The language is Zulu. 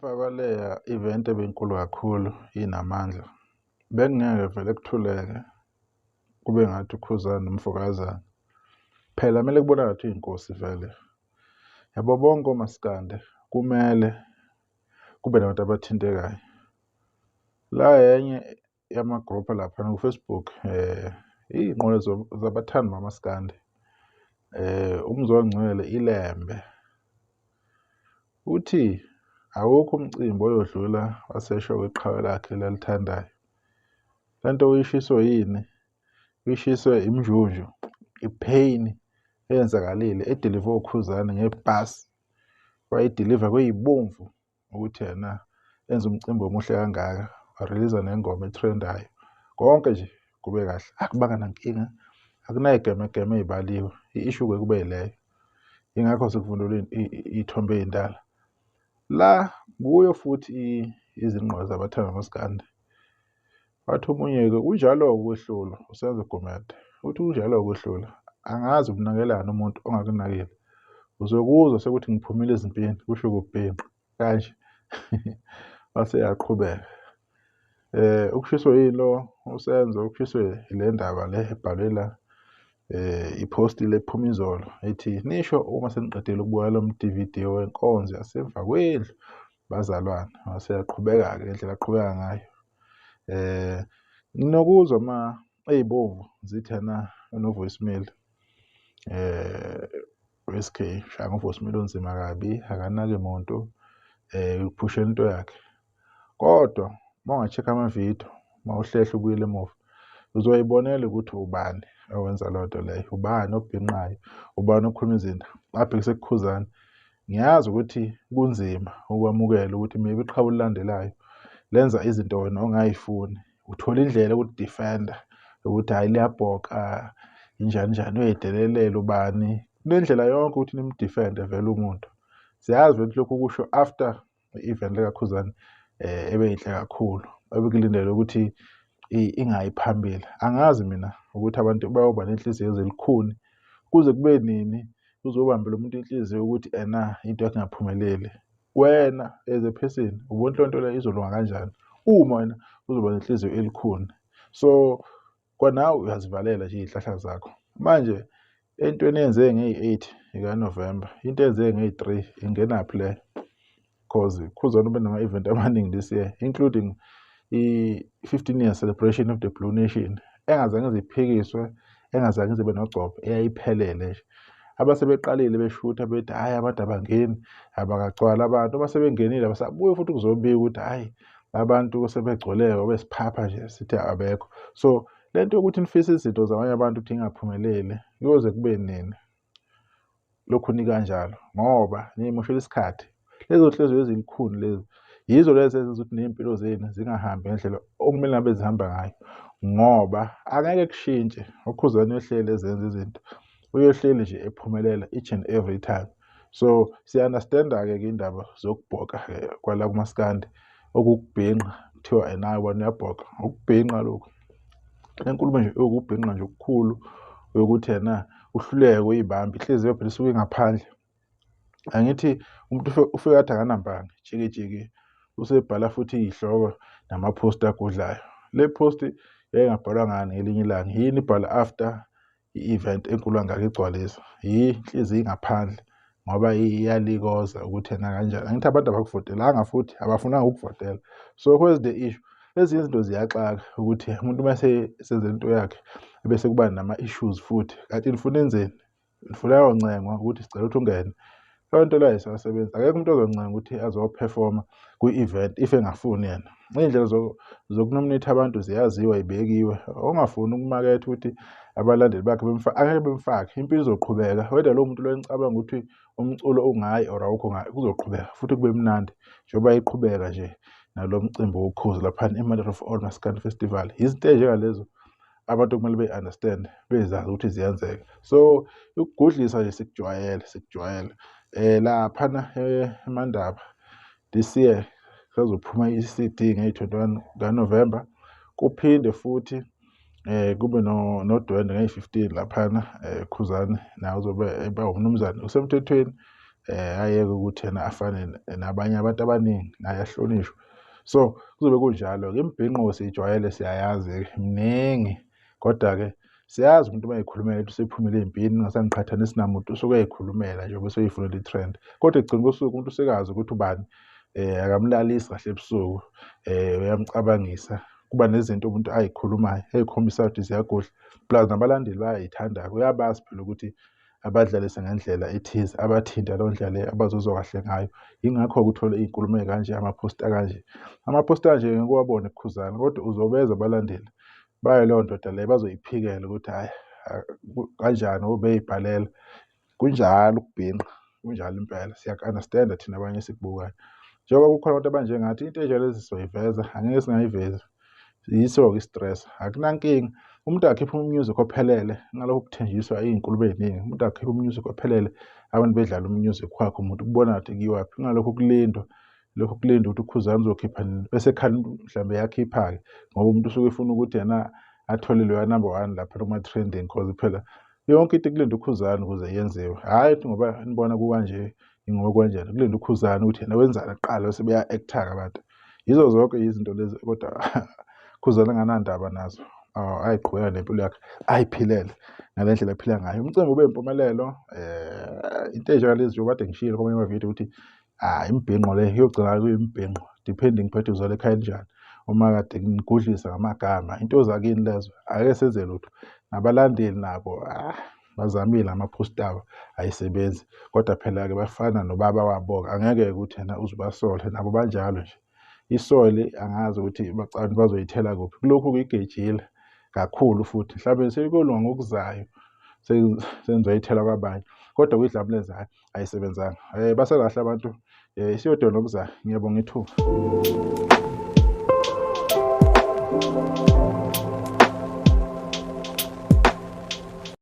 Emva kwaleya event ebinkulu kakhulu inamandla, bekungeke vele kuthuleke kube ngathi uKhuzani nomfokazana. Phela kumele kubonakale ukuthi iy'nkosi vele. Yabo bonke omaskandi kumele kube nabantu abathintekayo. La enye yama-group laphana ku-Facebook iy'nqola zabathandi bamaskandi, uMzwangcwele iLembe uthi awukho umcimbi oyodlula wasesho iqhawe lakhe elalithandayo. Lento uyishiswe yini? Uyishiswe imjunju, i-pain eyenzakalile edelive uKhuzani ngebhasi, wayidiliva kweyibomvu ukuthi yena enze umcimbi omuhle kangaka, wariliza nengoma etrendayo, konke nje kube kahle, akubanga nankinga, akunayigemegeme ey'baliwe. I-issue-ke kube yileyo, yingakho sekuvunulwe iy'thombe ey'ndala. La kuyo futhi izingqondo zabathanda umaskandi. Wathi omunye-ke kunjalo-ke ukwehlulwa, uSenzo Gumede uthi kunjalo-ke ukwehlulwa, angazi umnakelani umuntu ongakunakile, uzokuzwa sekuthi ngiphumile ezimpini, kusho ukubhinqa kanje. Wase eyaqhubeka. Ukushiswa yini lo uSenzo? Ukushiswe le ndaba le ebhalwe la, iphosti lephuma izolo ethi nisho uma seniqedile ukubuka lo DVD wenkonzo yasemva kwendlu bazalwane. Wase eyaqhubeka-ke ngendlela aqhubeka ngayo. Nginokuzwa ma ey'bomvu zithi ena uno-voicemail, u-S_K ushaya ngo-voicemail onzima kabi, akanaki muntu, uphushela into yakhe. Kodwa uma unga-check-a amavidiyo, uma uhlehla ubuyele emuva, uzoyibonela ukuthi ubani owenza leyo nto leyo, ubani obhinqayo, ubani okhuluma izinto abhekise kuKhuzani. Ngiyazi ukuthi kunzima ukwamukela ukuthi maybe iqhawe elilandelayo lenza izinto wena ongayifuni, uthola indlela yokudifenda ukuthi hhayi liyabhoka injani njani, uyedelelela ubani. Kunendlela yonke ukuthi nimdifende vele umuntu. Siyazi ukuthi lokhu kusho after i-event likaKhuzani ebeyinhle kakhulu, ebekulindelwe ukuthi ingayi phambili. Angazi mina ukuthi abantu bayoba nenhliziyo ezilukhuni kuze kube nini, uzobambela umuntu inhliziyo ukuthi ena into yakhe ingaphumeleli. Wena as a person ubona leyo nto leyo izolunga kanjani uma wena uzoba nenhliziyo elikhuni? So kwanawe uyazivalela nje iy'hlahla zakho. Manje entweni eyenzeke ngeyi-8 ikaNovemba, into eyenzeke ngeyi-3 ingenaphi leyo? Cause Khuzani ube nama-event amaningi this year, including i-15 year celebration of the Blue Nation engazange ize iphikiswe, engazange ize ibe nogcobho, eyayiphelele nje. Abasebeqalile beshutha bethi hhayi abantu abangeni, abakagcwali abantu. Uma sebengenile abasabuyi futhi kuzobika ukuthi hhayi abantu sebegcwele besiphapha nje sithi abekho. So lento yokuthi nifise izinto zabanye abantu ukuthi ingaphumeleli kuyoze kube nini lokhu nikanjalo, ngoba niyimoshela isikhathi. Lezo nhliziyo ezilukhuni lezi yizo lezi ezenza ukuthi ney'mpilo zenu zingahambi ngendlela okumele ngabe zihamba ngayo, ngoba angeke kushintshe. UKhuzani uyohleli ezenza izinto, uyohleli nje ephumelela each and every time. So siya-understand-a-ke ke indaba zokubhoka-ke kwala kumaskandi, okukubhinqa kuthiwa enayo wena uyabhoka, ukubhinqa lokhu. Le nkulumo nje iwukubhinqa nje okukhulu yokuthi yena uhluleke ukuyibamba inhliziyo phela isuke ingaphandle. Angithi umuntu ufike athi akanambangi jiki jiki usebhala futhi iy'hloko namaphosti agudlayo. Le post yayingabhalwa ngani ngelinye ilanga, yini ibhalwa after i-event enkulu kangaka igcwalisa? Inhliziyo ingaphandle ngoba iyalikoza ukuthi yena kanjani. Angithi abantu abakuvotelanga futhi abafunanga ukukuvotela. So where's the issue? Ezinye izinto ziyaxaka ukuthi umuntu uma esenza into yakhe bese kuba nama-issues futhi. Kanti nifuna enzeni? Nifuna ayoncengwa ukuthi sicela ukuthi ungene. Leyo nto leyo ayisasebenzi. Akekho umuntu ozoncenga ukuthi azophefoma kwi-event if engafuni yena. Iy'ndlela zokunominate abantu ziyaziwa, y'bekiwe. Ongafuni ukumaketha ukuthi abalandeli bakhe angeke bemfake, impilo izoqhubeka. Whether lowo muntu loyo nicabanga ukuthi umculo ungayi or awukho ngayi, kuzoqhubeka futhi kube mnandi njengoba iqhubeka nje nalo mcimbi wokhozi laphana i-Mother of All Maskandi Festival. Izinto ey'njengalezo abantu okumele be-understand, bezazi ukuthi ziyenzeka. So ukugudlisa nje sikujwayele, sikujwayele. Laphana eMandaba this year kusazophuma i-CD ngeyi-21 kaNovemba, kuphinde futhi kube nodwendwe ngeyi-15 laphana. Khuzani naye uzobe eba umnumzane usemthethweni. Ayeke ukuthi yena afane nabanye abantu abaningi, naye ahlonishwe. So kuzobe kunjalo-ke, imibhinqo siyijwayele, siyayazi-ke miningi, kodwa-ke siyazi umuntu uma eyikhulumela ukuthi usephumile ey'mpini ungasangiqhathanisi namuntu, usuke ey'khulumela nje bese uyifunela i-trend. Kodwa ekugcineni kosuku umuntu usekazi ukuthi ubani akamlalisi kahle ebusuku, uyamcabangisa. Kuba nezinto umuntu ay'khulumayo ey'khombisayo ukuthi ziyagudla, plus nabalandeli bayay'thanda-ke, uyabazi phela ukuthi abadlalise ngendlela ethize, abathinte leyo ndlela leyo abazozwa kahle ngayo. Yingakho-ke uthole iy'nkulumo ey'kanje, amaphosta akanje. Amaphosta anje ngeke uwabone kuKhuzani kodwa uzobezwa abalandeli bayo leyo ndoda leyo bazoyiphikela ukuthi hhayi kanjani ngoba bey'bhalela. Kunjalo ukubhinqa, kunjalo impela siyaku-understand-a thina abanye esikubukayo. Njengoba kukhona abantu abanjengathi into enjengalezi sizoyiveza, angeke singayivezi. Yiso-ke i-stress, akunankinga. Umuntu akakhiphe umusic ophelele kungalokhu kuthenjiswa iy'nkulumo ey'ningi. Umuntu akakhiphe umusic ophelele, abantu bedlale umusic wakhe umuntu kubona ukuthi kuyiwaphi. Kungalokhu kulindwa, lokhu kulindwa ukuthi uKhuzani uzokhipha nini bese ekhala mhlawumbe eyakhipha-ke ngoba umuntu usuke efuna ukuthi yena athole loya number one lapha kuma-trending cause phela yonke into kulindwe uKhuzani ukuze yenziwe. Hhayi ukuthi ngoba nibona kukanje ingoba kanjani, kulindwe uKhuzani ukuthi yena wenzani kuqala bese beya-act-a-ke abantu. Yizo zonke izinto lezi kodwa Khuzani enganandaba nazo, ayiqhubeka nempilo yakhe ayiphilele ngale ndlela aphila ngayo. Umcimbi ube impumelelo, into enjengalezi njengoba kade ngishilo kwamanye amavidiyo ukuthi hhayi imibhinqo le iyogcina kuyimibhinqo depending phethe uzalwa ekhaya elinjani. Uma kade nigudlisa ngamagama into zakini lezo ake senze lutho. Nabalandeli nabo bazamile ama-post abo ayisebenzi kodwa phela-ke bafana nobaba wabo-ke angeke ukuthi yena uze ubasole nabo banjalo nje. Isoli angazi ukuthi bacabanga bazoyithela kuphi kulokhu kuyigejile kakhulu futhi mhlawumbe sekuyokulunga ngokuzayo senizoyithela kwabanye kodwa kuyidlamleza hhayi ayisebenzanga. Basekahle abantu isiyodwa nokuzayo ngiyabonga ithuba.